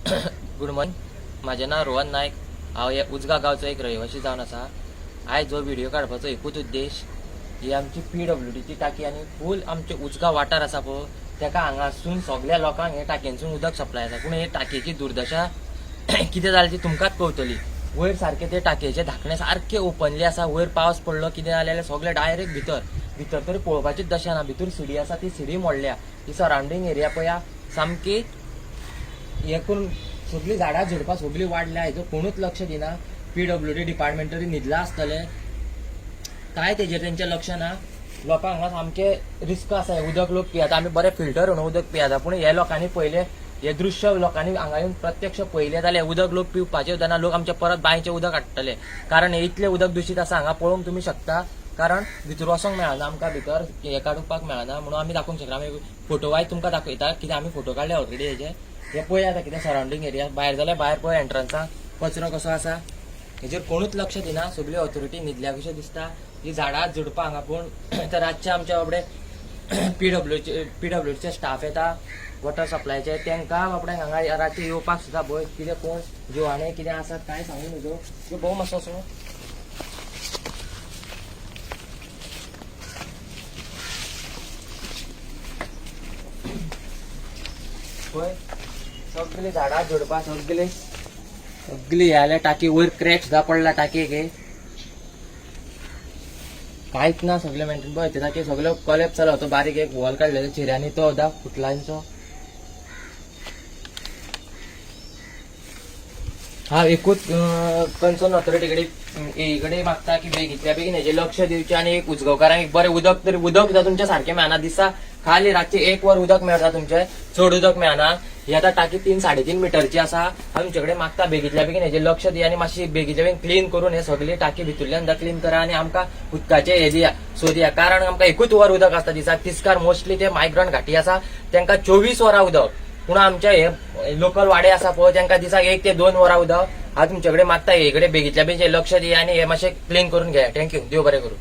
Good morning. म्हाजें नांव रोहन नायक. हांव हे उजगांव गांवचो एक रहिवाशी जावन आसा. आयज हो व्हिडियो काडपाचो एकूच उद्देश, ही आमची PWDची टाकी आनी फूल आमचे उजगांव वाठार आसा पळय, तेका हांगासून सगल्या लोकांक हे टाकयेनसून उदक सप्लाय आसा. पूण हे टाकयेची दुर्दशा कितें जाली ती तुमकांच कळटली. वयर सारकें ते टाकयेचे धाकणे सारके ओपनली आसा. वयर पावस पडलो कितें जालें जाल्यार सगळें डायरेक्ट भितर भितर तरी पळोवपाचीच दशा ना. भितर सिडी आसा, ती सिडी मोडल्या. ही सरावंडींग एरिया पळया सामकी हे करून सगळीं झाडां झुडपां सगळीं वाडल्या. हेजो कोणूच लक्ष दिना. PWD department तरी न्हिदला आसतलें काय, तेजेर तेंचें लक्ष ना. लोकांक हांगा सामकें रिस्क आसा. हें उदक लोक पियेता, आमी बरें फिल्टर म्हणून उदक पियेता, पूण हे लोकांनी पयलें हें दृश्य लोकांनी हांगा येवन प्रत्यक्ष पळयलें जाल्यार उदक लोक पिवपाचें उदक, लोक आमचें परत बांयचें उदक हाडटले, कारण हें इतलें उदक दुशीत आसा. हांगा पळोवंक तुमी शकता, कारण भितर वचोंक मेळना आमकां, भितर हें काडपाक मेळना म्हणून आमी दाखोवंक शकना. आमी फोटो वायज तुमकां दाखयता कित्याक आमी फोटो काडले ऑलरेडी हेजे. हे पळय आतां कितें सरावंडींग एरिया, भायर जाल्यार भायर पळय एंट्रन्साक कचरो कसो आसा. हेजेर कोणूच लक्ष दिना. सगळी ऑथॉरिटी न्हिदल्या कशें दिसता. ही झाडां झुडपां हांगा पूण तर रातचे आमच्या बाबडे PWचे स्टाफ येता वॉटर सप्लायचे, तांकां बाबड्यांक हांगा रातचे येवपाक सुद्दां भंय. कितें कोण जिवाणें कितें आसात कांय सांगू नजो. त्यो भोव मातसो असो पळय सगळीं झाडां झुडपां सगळीं सगळीं जाल्या. टाकी वयर क्रॅक सुद्दां पडला टाकयेक. कांयच ना सगळें मेंटेन. पळय ते टाकी सगळो कॉलेप्स जालो. तो बारीक एक वॉल काडलेलो चिऱ्यांनी, तो सुद्दां फुटला तेंचो. हांव एकूच कन्सर्न ऑथॉरिटी कडेन ए कडेन मागता की बेगींतल्या बेगीन हेजेर लक्ष दिवचें आनी एक उजगांवकारांक एक बरें उदक तरी, उदक सुद्दां तुमचें सारकें मेळना. दिसा खाली रातचें 1 वर उदक मेळटा तुमचें, चड उदक मेळना. ही आतां टाकी 3-3.5 मिटरची आसा. हांव तुमचे कडेन मागता बेगींतल्या बेगीन हेजेर लक्ष दिया आनी मातशी बेगींतल्या बेगीन क्लीन करून हे सगळी टाकी भितरल्यान सुद्दां क्लीन करा आनी आमकां उदकाचें हें दिया, सो दिया, कारण आमकां एकूच वर उदक आसता दिसाक. तिस्कार मोस्टली ते मायग्रंट घाटी आसा तांकां 24 वरां उदक, पूण आमचे हे लोकल वाडे आसा पळय तांकां दिसाक 1 ते 2 वरां उदक. हांव तुमचे कडेन मागता हे कडेन बेगींतल्या बेगीन लक्ष दिया आनी हे मातशें क्लीन करून घेया. Thank you, देव बरें करूं.